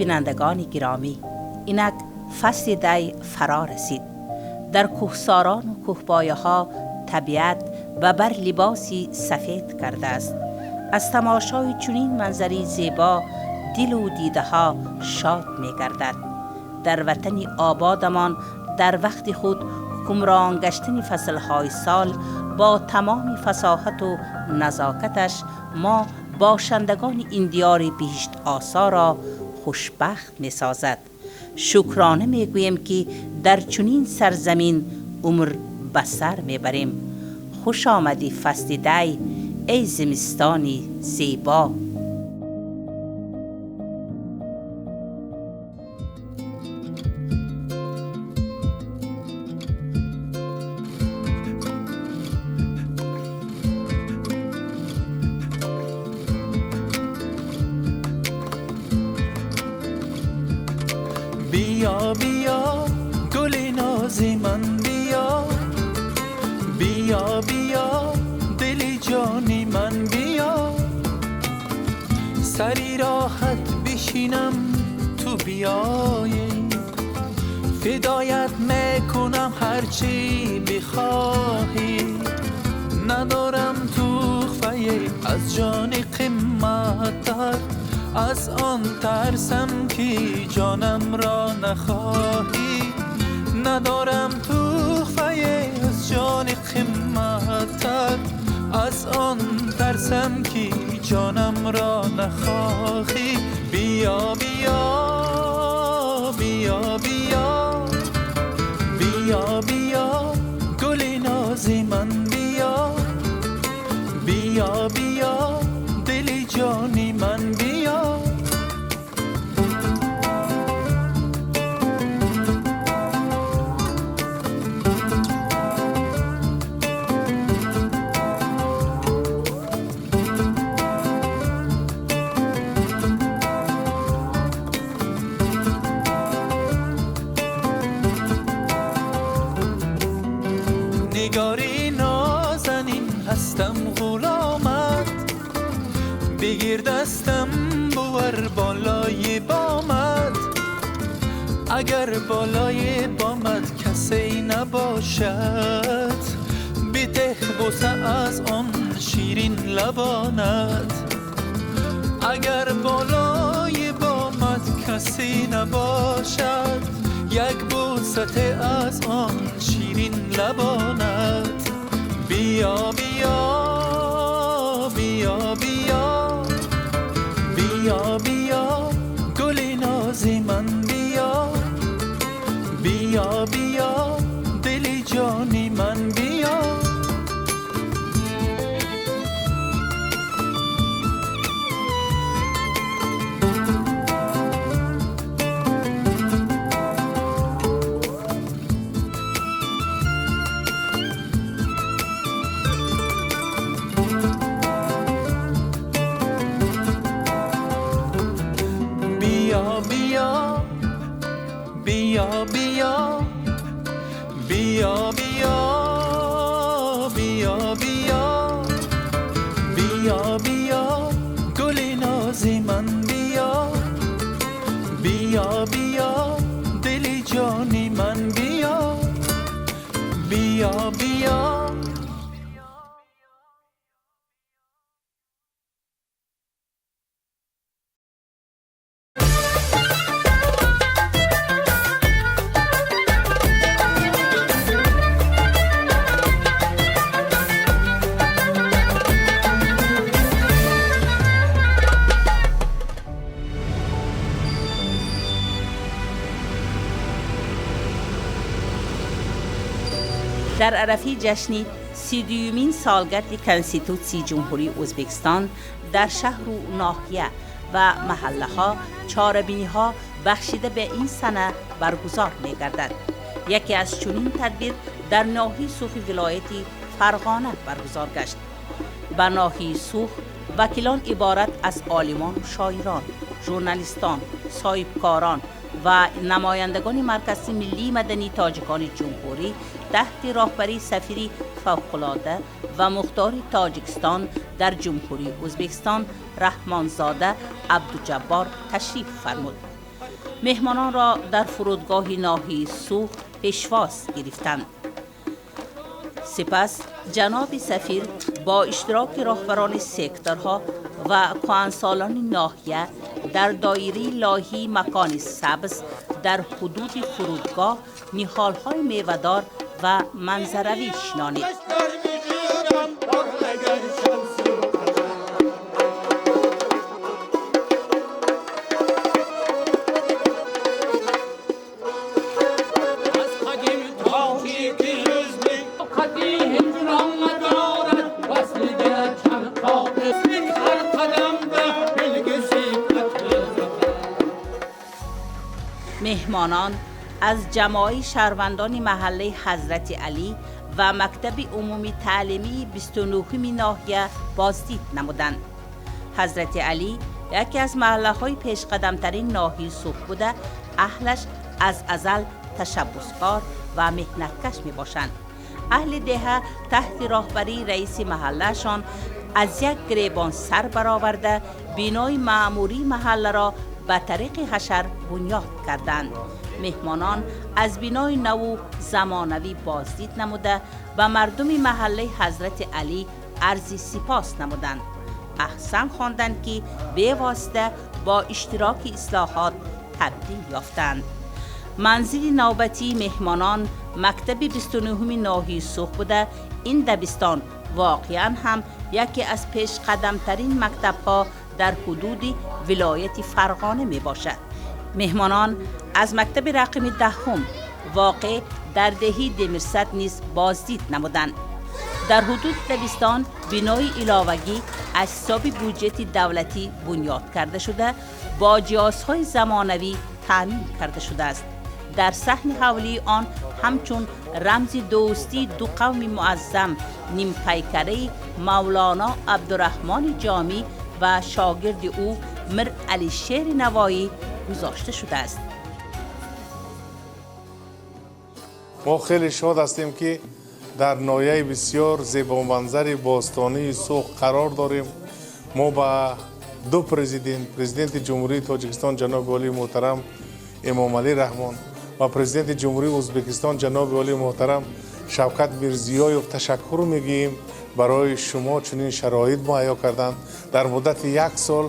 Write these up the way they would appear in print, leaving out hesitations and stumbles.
Бинандагони гиромӣ, инак фасли дай фаро расид. Дар кӯҳсорону кӯҳпояҳо табиат ба бар либоси сафед кардааст. Аз тамошои чунин манзари зебо дилу дидаҳо шод мегардад. Дар ватани ободамон дар вақти худ ҳукмрон гаштани фаслҳои сол бо тамоми фасоҳату назокаташ мо бошандагони ин диёри биҳиштосоро хушбахт месозад. Шукрона мегӯем, ки дар чунин сарзамин умр ба сар мебарем. Хуш омадӣ, фасли дай, эй зимистони зебо. بیا بیا گل نازی من، بیا بیا بیا دل جانی من، بیا سری راحت بشینم تو بیایی، فدایت میکنم هرچی بخواهی. ندارم تحفه از جان قیمت‌تر، از آن ترسم که جانم را نخواهی. ندارم تحفه از جان قیمت‌تر، از آن ترسم که جانم را نخواهی. بیا بیا بیا بیا بیا بیا گل نازی من، بیا بیا بیا دل جانی من، بیا. نگاری نازنین هستم غلامت، بگیر دستم بور بالای بامت. اگر بالای بامت کسی نباشد، بده بوسه از آن شیرین لبانت. اگر بالای بامت کسی نباشد، یک بوسه از آن شیرین لبانت. بیا بیا بیا بیا بیا بیا گل نازی من، بیا بیا بیا دل جانی من، بیا. بیا بیا بیا بیا بیا بیا بیا بیا بیا گل نازی من، بیا بیا بیا دل جانی من، بیا بیا بیا. Дар арафаи ҷашни 32-юмин солгарди Конститутсияи Ҷумҳурии Ӯзбекистон дар шаҳру ноҳия ва маҳаллаҳо чорабиниҳо бахшида ба ин сана баргузор мегардад. Яке аз чунин тадбир дар ноҳияи Сухи вилояти Фарғона баргузор гашт. Ба ноҳияи Сух вакилон иборат аз олимону шоирон, журналистон, соҳибкорон ва намояндагони Маркази миллии мадании тоҷикони ҷумҳурӣ таҳти роҳбарии сафири фавқулода ва мухтори Тоҷикистон дар Ҷумҳурии Ӯзбекистон Раҳмонзода Абдуҷаббор ташриф фармуд. Меҳмонон ро дар фурудгоҳи ноҳияи Суғд пешвоз гирифтанд. Сипас ҷаноби сафир бо иштироки роҳбарони секторҳо ва кӯҳансолони ноҳия дар доираи лоиҳаи макони сабз дар ҳудуди фурудгоҳ ниҳолҳои мевадор ва манзаравӣ шинонид. Меҳмонон аз ҷамоаи шаҳрвандони маҳаллаи Ҳазрати Алӣ ва мактаби умумии таълимии 29-ми ноҳия боздид намуданд. Ҳазрати Алӣ яке аз маҳаллаҳои пешқадамтарин ноҳияи Суғд буда, аҳлаш аз азал ташаббускор ва меҳнаткаш мебошанд. Аҳли деҳа таҳти роҳбарии раиси маҳаллаашон аз як гиребон сар бароварда бинои маъмурии маҳалларо ба тариқи ҳашар бунёд карданд. Меҳмонон аз бинои наву замонавӣ боздид намуда ба мардуми маҳаллаи Ҳазрати Алӣ арзи сипос намуданд. Аҳсан хонданд, ки бевосита бо иштироки ислоҳот табдил ёфтанд. Манзили навбатии меҳмонон мактаби 29-ми ноҳияи Суғд буда, ин дабистон воқеан ҳам яке аз пешқадамтарин мактабҳо дар ҳудуди вилояти Фарғона мебошад. Меҳмонон аз мактаби рақами 10 воқеъ дар деҳи Демирсад низ боздид намуданд. Дар ҳудуди дабистон бинои иловагӣ аз ҳисоби буҷети давлатӣ бунёд карда шуда, бо ҷиҳозҳои замонавӣ таъмин карда шудааст. Дар саҳни ҳавлии он ҳамчун рамзи дӯстии ду қавми муаззам нимпайкараи Мавлоно Абдураҳмони Ҷомӣ ва шогирди ӯ Мир Алишери Навоӣ гузошта шудааст. Мо хеле шод ҳастем, ки дар ноҳияи бисёр зебоманзари бостонии Суғд қарор дорем. Мо ба ду президент, президенти Ҷумҳурии Тоҷикистон ҷаноби олии муҳтарам Эмомалӣ Раҳмон ва президенти Ҷумҳурии Ӯзбекистон ҷаноби олии муҳтарам Шавкат Мирзиёев ташаккур мегӯем барои шумо чунин шароит муҳайё кардан. Дар муддати як сол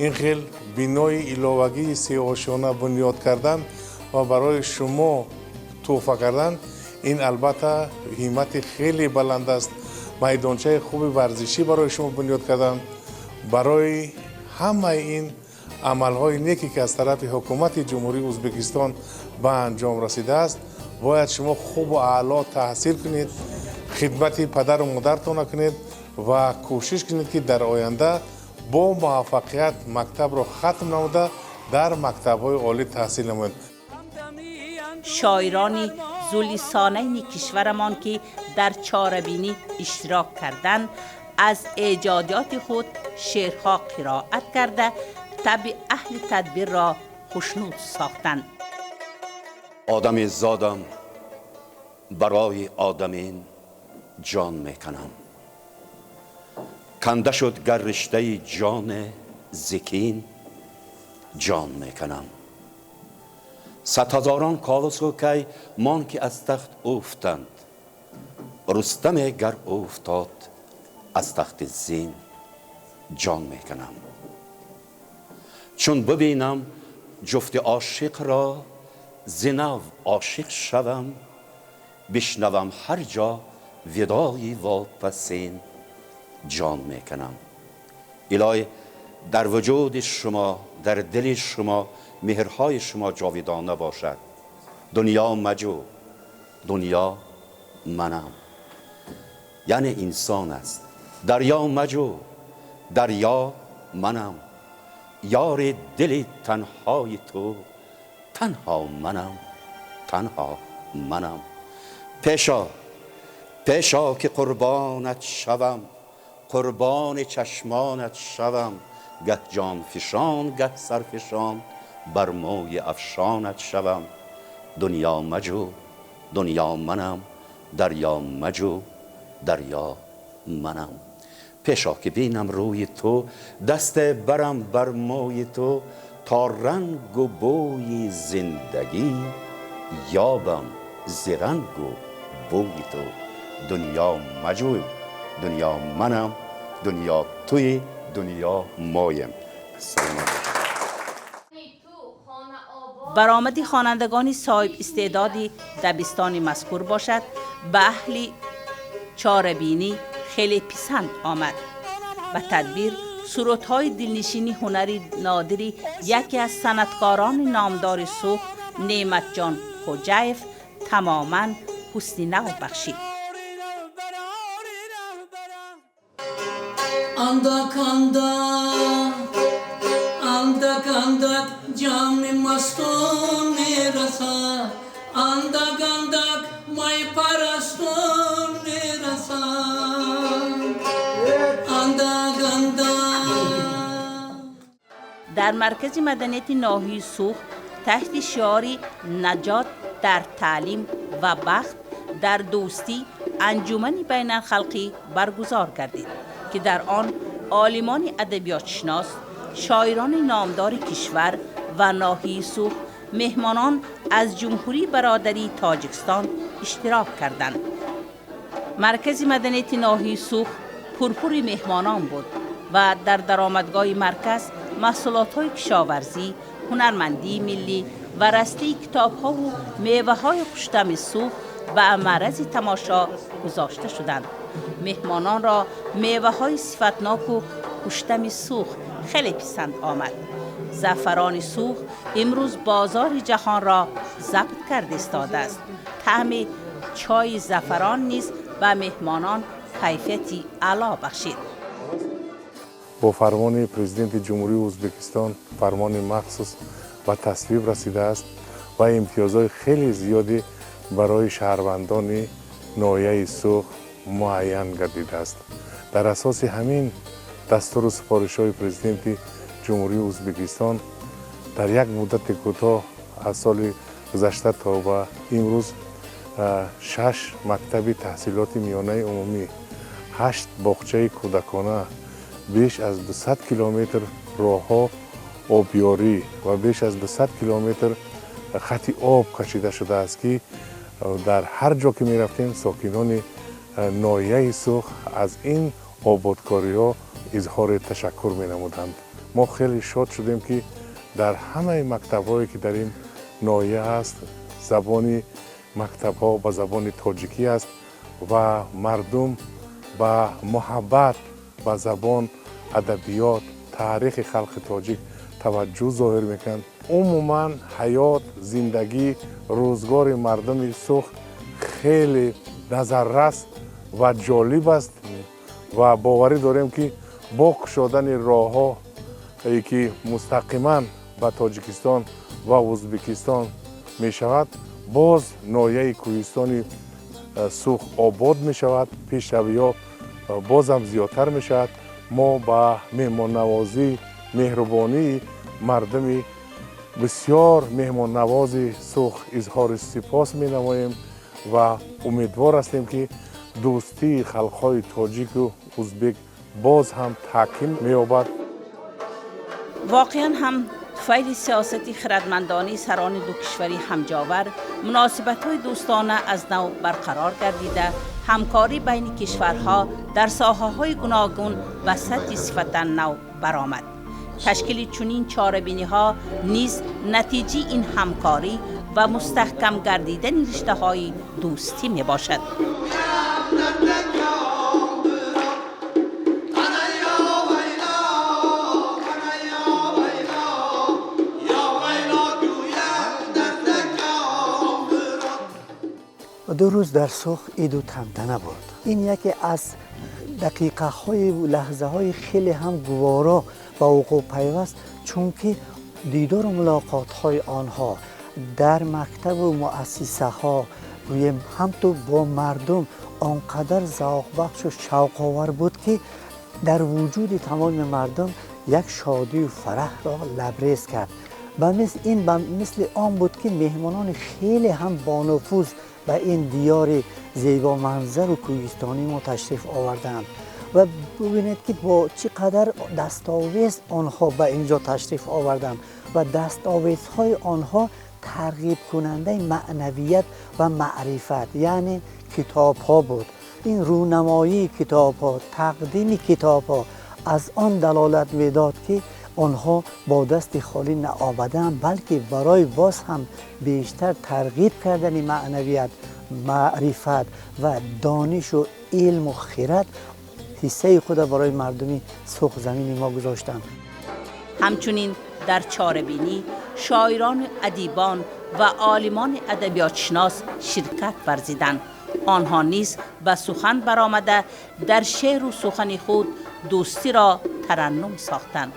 ин хел бинои иловагии сеошёна бунёд кардан ва барои шумо тӯҳфа кардан, ин албатта ҳиммати хеле баланд аст. Майдончаи хуби варзишӣ барои шумо бунёд кардан, барои ҳамаи ин амалҳои неке, ки аз тарафи ҳукумати Ҷумҳурии Ӯзбекистон ба анҷом расидааст, бояд шумо хубу аъло таҳсил кунед, хидмати падару модаратонро кунед ва кӯшиш кунед, ки дар оянда бо муваффақият мактабро хатм намуда дар мактабҳои олӣ таҳсил намоед. Шоирони зулисонайни кишварамон, ки дар чорабинӣ иштирок карданд, аз эҷодиёти худ шеърҳо қироат карда табъи аҳли тадбирро хушнуд сохтанд. Одами зодам, барои одамин ҷон мекунам. Канда шуд гар риштаи ҷон зикин, ҷон мекунам. Садҳазорон Ковусу кай мон ки аз тахт уфтанд, Рустаме гар уфтод аз тахти зин, ҷон мекунам. Чун бибинам ҷуфти ошиқро, зи нав ошиқ шавам, бишнавам ҳар ҷо видои вопасин, ҷон мекунам. Илоҳӣ дар вуҷуди шумо, дар дили шумо, меҳрҳои шумо ҷовидона бошад. Дунё маҷӯ, дунё манам, яъне инсон аст. Дарё маҷӯ, дарё манам, ёри дили танҳои ту танҳо манам, танҳо манам. Пешо, пешо ки қурбонат шавам, қурбони чашмонат шавам, гаҳ ҷонфишон, гаҳ сарфишон, бар мӯи афшонат шавам. Дунё маҷӯ, дунё манам, дарё маҷӯ, дарё манам. Пешо ки бинам рӯи ту, даст барам бар мӯи ту, تا رنگ و بوی زندگی یابم ز رنگ و بوی تو. دنیا مجوی، دنیا منم، دنیا توی، دنیا مایم. برآمد خوانندگان صاحب استعداد دبستان مذکور باشد به اهل چاربینی خیلی پسند آمد. به تدبیر سرودهای دلنشین هنری نادری یکی از صنعتکاران نامدار سوخ نعمت جان خوجایف تماما حسن نو بخشید. اندک اندک اندک اندک جام مستون میرسد، اندک اندک می پرستون میرسد، اندک اندک. در مرکز مدنیت ناحیه سوخ تحت شعار نجات در تعلیم و بخت در دوستی انجمن بین الخلقی برگزار گردید که در آن عالمان ادبیات شناس، شاعران نامدار کشور و ناحیه سوخ، مهمانان از جمهوری برادری تاجیکستان اشتراک کردند. مرکز مدنیت ناحیه سوخ پرپر مهمانان بود و در درآمدگاه مرکز محصولات های کشاورزی، هنرمندی ملی و رسته کتاب ها و میوه های خوشطعم سوخ به معرض تماشا گذاشته شدند. مهمانان را میوه های صفتناک و خوشطعم سوخ خیلی پسند آمد. زعفران سوخ امروز بازار جهان را ضبط کرده ایستاده است. طعم چای زعفران نیز به مهمانان کیفیت اعلی بخشید. با فرمان پرزیدنت جمهوری ازبکستان فرمان مخصوص به تصویب رسیده است و امتیازهای خیلی زیادی برای شهروندان ناحیه سوخ معین گردیده است. در اساس همین دستور و سفارش‌های پرزیدنت جمهوری ازبکستان در یک مدت کوتاه از سال گذشته تا به امروز 6 مکتب تحصیلات میانه عمومی، 8 باغچه کودکانه، بیش از 200 کیلومتر راه‌ها آبیاری و بیش از 200 کیلومتر خط آب کشیده شده است که در هر جا که می رفتیم ساکنان ناحیه سوخ از این آبادکاری ها اظهار تشکر می نمودند. ما خیلی شاد شدیم که در همه مکتب هایی که در این ناحیه هست زبان مکتب ها به زبان تاجیکی است و مردم به محبت به زبان، ادبیات، تاریخ خلق تاجیک توجه ظاهر میکنند. عموما حیات، زندگی، روزگار مردم سوخ خیلی نظررس و جالب است و باوری داریم که با کشادن راه‌ها که مستقیما به تاجیکستان و ازبکستان می شود، باز ناحیه کوهستان سوخ آباد می شود، پیشروی‌ها بازم زیادتر می شود. ما به مهمان نوازی، مهربانی مردم بسیار مهمان نواز سوخ اظهار سپاس می نماییم و امیدوار هستیم که دوستی خلقهای تاجیک و ازبک باز هم تحکیم می‌یابد. واقعا هم طفیل سیاست خردمندانه سران دو کشوری همجاور مناسبت‌های دوستانه از نو برقرار گردیده، همکاری بین کشورها در ساحه‌های گوناگون به سطح صفتا نو برآمد. تشکیل چنین چاره‌بینی‌ها نیز نتیجه این همکاری و مستحکم گردیدن رشته‌های دوستی می‌باشد. دو روز در سوخ عید و تنتنه بود. این یکی از دقیقه های و لحظه های خیلی هم گوارا به وقوع پیوست، چون که دیدار و ملاقات های آنها در مکتب و مؤسسه ها گویم هم تو با مردم آنقدر ذوق بخش و شوق آور بود که در وجود تمام مردم یک شادی و فرح را لبریز کرد. و مثل این مثل آن بود که مهمانان خیلی هم بانفوذ به این دیار زیبا منظر و کوهستانی ما تشریف آوردند. و ببینید که با چقدر دستاویز آنها به اینجا تشریف آوردند و دستاویزهای آنها ترغیب کننده معنویت و معرفت، یعنی کتاب ها بود. این رونمایی کتاب ها، تقدیم کتاب ها از آن دلالت میداد که آنها با دست خالی نآمدند، بلکه برای باز هم بیشتر ترغیب کردن معنویت، معرفت و دانش و علم و خرد حصه خود برای مردمی سرخ زمین ما گذاشتند. همچنین در چاربینی شاعران، ادیبان و عالمان ادبیات شناس شرکت ورزیدند. آنها نیز به سخن برآمده در شعر و سخن خود دوستی را ترنم ساختند.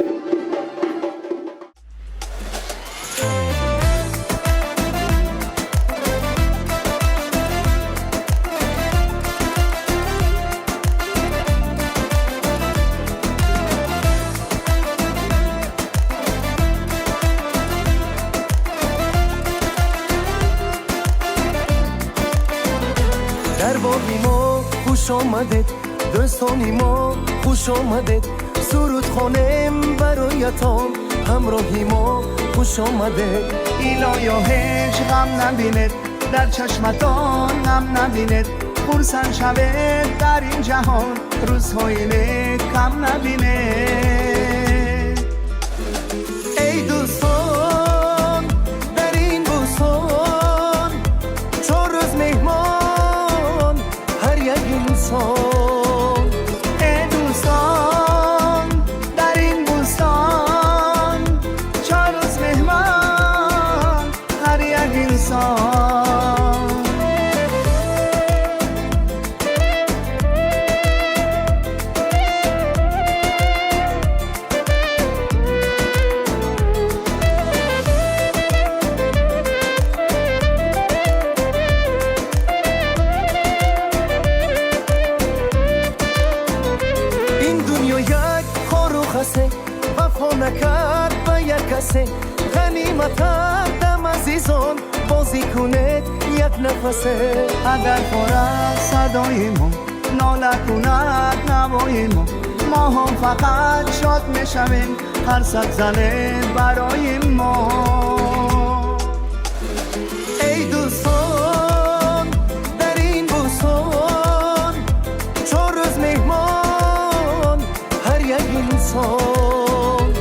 خوش آمدید دوستانی ما، خوش آمدید، سرود خوانیم برایتان، همراهی ما خوش آمدید. ایلایا هیچ غم نبینید، در چشمتان غم نبینید، خرسند شوید در این جهان، روزهای نیک کم نبینید. ای دوستان در این بوستان چهار روز مهمان هر یک انسان. ای دوستان در این بوستان چهار روز مهمان هر یک انسان. غنیمت دم عزیزان بازی کنید یک نفسه. اگر خورد صدای ما، ناله کند نوای ما، ما هم فقط شاد میشویم، هر صد زنه برای ما. ای دوستان در این بوستان چهار روز مهمان هر یک انسان.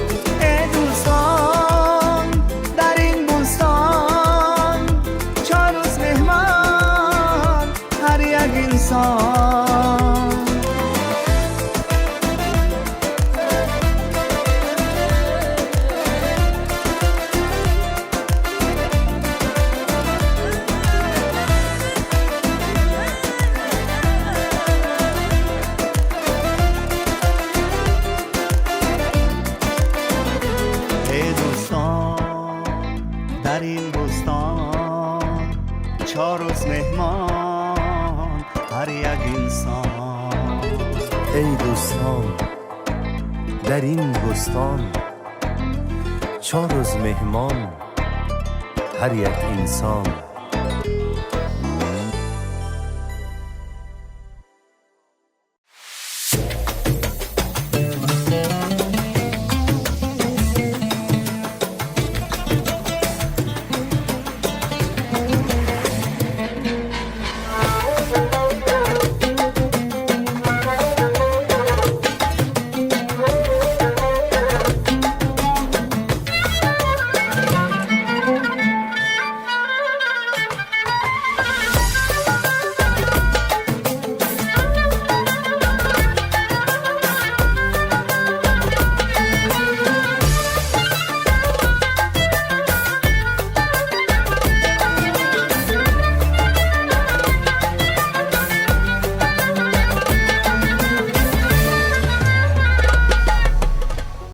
ای دوستان در این بستان چهار روز مهمان هر یک انسان.